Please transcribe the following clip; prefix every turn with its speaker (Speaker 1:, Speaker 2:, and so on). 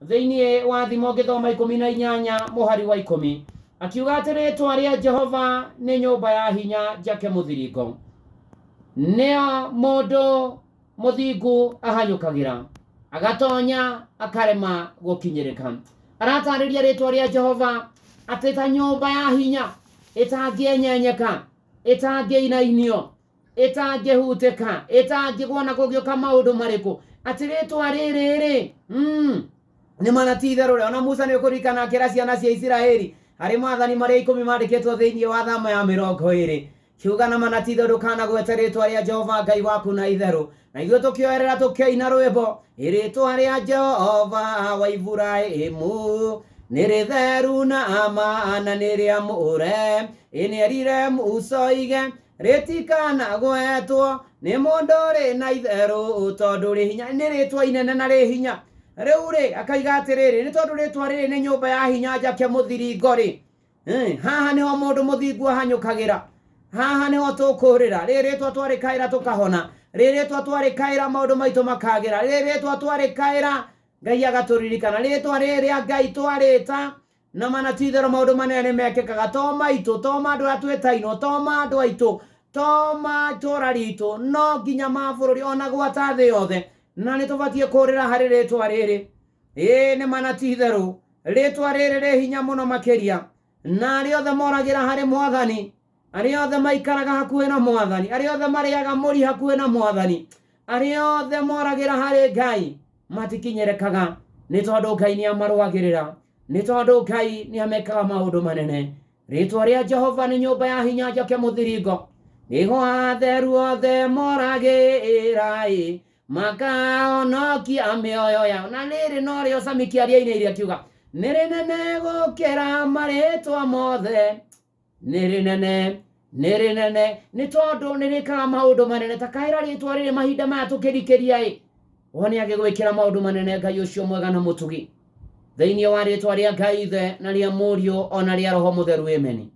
Speaker 1: Thĩinĩ wa Thimo ngĩthoma 18 mũhari wa 10, akiuga atĩ rĩtwa rĩa Jehova nĩ nyũmba ya hinya njake mũthiringo, nĩyo mũndũ mũthingu ahanyũkagĩra, agatonya akarema gũkinyĩrĩka. Aratarĩria rĩtwa rĩa Jehova atĩ ta nyũmba ya hinya ĩtangĩenyenyeka, ĩtangĩinainio, ĩtangĩhutĩka, ĩtangĩgwa na gũgĩũka maũndũ marĩkũ, atĩ rĩtwa rĩrĩ rĩ nĩ mana ti itherũ rĩ. Ona Musa nĩ ũkũririkana akĩra ciana cia Isiraeli harĩ maathani marĩa 10 mandĩkĩtwo thĩinĩ wa Thama ya 20, kiuga na mana ti itherũ ndũkanagwete rĩtwa rĩa Jehova Ngai waku na itherũ. Na ithuĩ tũkĩoerera tũkĩina rwĩmbo, rĩtwa rĩa Jehova wa Iburahĩmu nĩ rĩtheru na ma na nĩ rĩamũre. Ĩ nĩerire Musa oige rĩtikanagwetwo nĩ mũndũ ũrĩ na itherũ, tondũ rĩ hinya, nĩ rĩtwa inene na rĩ hinya. Rĩu rĩ, akaiga atĩrĩrĩ, nĩ tondũ rĩtwa rĩrĩ nĩ nyũmba ya hinya njake mũthiringo rĩ, haha nĩho mũndũ mũthingu ahanyũkagĩra, haha nĩho tũkũrĩra. Rĩrĩ rĩtwa twarĩkaĩra tũkahona, rĩrĩ rĩtwa twarĩkaĩra maũndũ maitũ makagĩra, rĩrĩ rĩtwa twarĩkaĩra Ngai agatũririkana, rĩtwa rĩrĩ rĩa Ngai twarĩta na mana ti itherũ maũndũ manene nĩ mekĩkaga, to maitũ, to ma andũ arĩa twĩtainwo, to ma andũ aitũ, to ma itũũra ritũ, no nginya ma bũrũri ona gwata thĩ yothe. Na nĩ tũbatiĩ kũrĩra harĩ rĩtwa rĩrĩ. Ĩĩ nĩ mana ti itherũ, rĩtwa rĩrĩ rĩ hinya mũno makĩria, na arĩa othe moragĩra harĩ Mwathani, arĩa othe maikaraga hakuhĩ na Mwathani, arĩa othe marĩaga mũri hakuhĩ na Mwathani, arĩa othe moragĩra harĩ Ngai matikinyĩrĩkaga, nĩ tondũ Ngai nĩ amarũagĩrĩra, nĩ tondũ Ngai nĩ amekaga maũndũ manene. Rĩtwa rĩa Jehova nĩ nyũmba ya hinya njake mũthiringo, nĩho atheru othe moragĩra ĩ, makahonokia mĩoyo yao. Na rĩrĩ norĩo Samiki arĩa-inĩ akiuga, nĩ rĩnene gũkĩra marĩtwa mothe, nĩ rĩnene, nĩ rĩnene, nĩ tondũ nĩ rĩkaga maũndũ manene. Ta kaĩra rĩtwa rĩrĩ mahinda maya tũkĩrikĩria ĩ, wone agĩgwĩkĩra maũndũ manene Ngai ũcio mwega na mũtugi. Thĩinĩ wa rĩtwa rĩa Ngai Ithe na rĩa Mũriũ ona rĩa Roho Mũtheru, ameni.